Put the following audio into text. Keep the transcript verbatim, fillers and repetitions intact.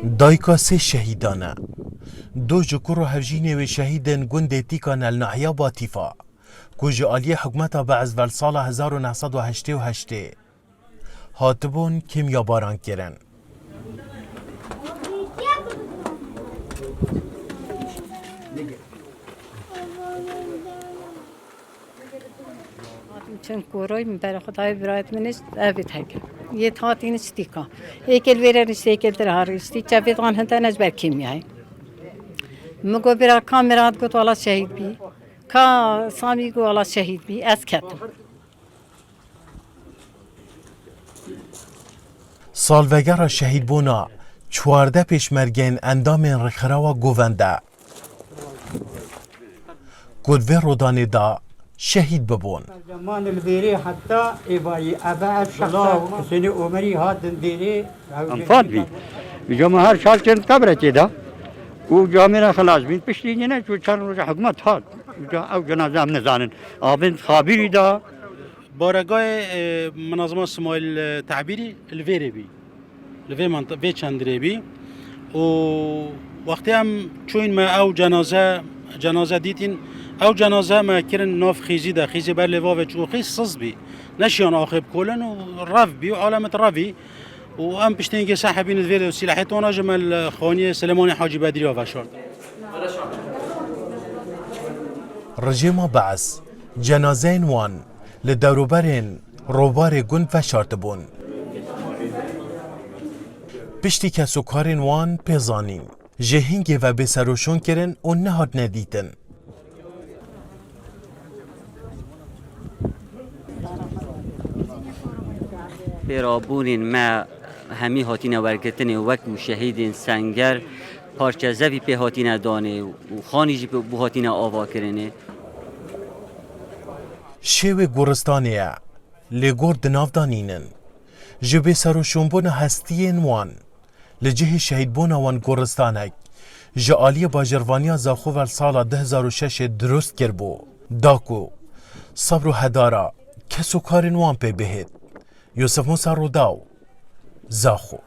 Dayika sê şehîdan e. Do ji kur û hevjînê wê şehîdên gundê Tîkan el Nahya Batîfa, ku ji aliyê hikûmeta Be'ez vel sala hezar û neh sed û heştê û heştê hatibûn kîmyabaran kirin. Hatim çend koroy min ber Xwedayê birayet min ist evit heke. Yê hatî niştîka. Êkel vêre niştî, êkel dir har niştî. Çevêt an hinte ne ji ber kîmyayê. Min got bira ka Mirat got wala şehîd bî. Ka Samî got wala şehîd bî. Ez ketim. Salvegera şehîdbûna çardeh pêşmergeyên endamên Rêkxirawa Govende ku di vê rodanê de şehîd bibûn. Zeman li vêrê heta êvarî eve ev şexsa Husênê Omerî hatin vêrê. Enfal bî. Îca me her çar çend qebrekê de û camêra xilas bîn. Piştî yine çû çend roja hikûmet hat. Îca ew cenaze em nizanin. Avên xabîrî de. Baregayê, e, Minazema Simayîl, e, Tehbîrî li vêrê bî. Li vê menti-, vê çendirê bî. Û wextê em çûyîn me ew cenaze, cenaze dîtîn. Ew cenaze me kirin nav xîzî de. Xîzê ber lê vavê çû xîz siz bî. Neşiyan axê bikolin û rev bî û alamet revî. Û em piştên gê sehebîn li vê de sîlehê tona ji me li xaniyê Silêmanê Hacî Bedrî ya veşart. Rejêma Be'ez cenazeyên wan li dewroberên robarê gund veşartibûn. Piştî kesokarên wan pê zanîn, ji hingê ve bêseroşon kirin û nehatine dîtin. Pêrabûnên me hemî hatine wergirtinê wekî şehîdên Senger, parçe zevî pê hatine danê û xanî jî pê bû hatine avakirinê. Şêwê goristanê ye, lê gor di nav de nînin. Ji bêseroşonbûna hestiyên wan, li cihê şehîdbûna wan goristanek ji aliyê bajêrvaniya Zaxo vel sala du hezar û şeşê dirust kiribû, da ku sebr û hedara kesokarên wan pê bihêt. Yusuf Musa Rûdaw, Zaxo.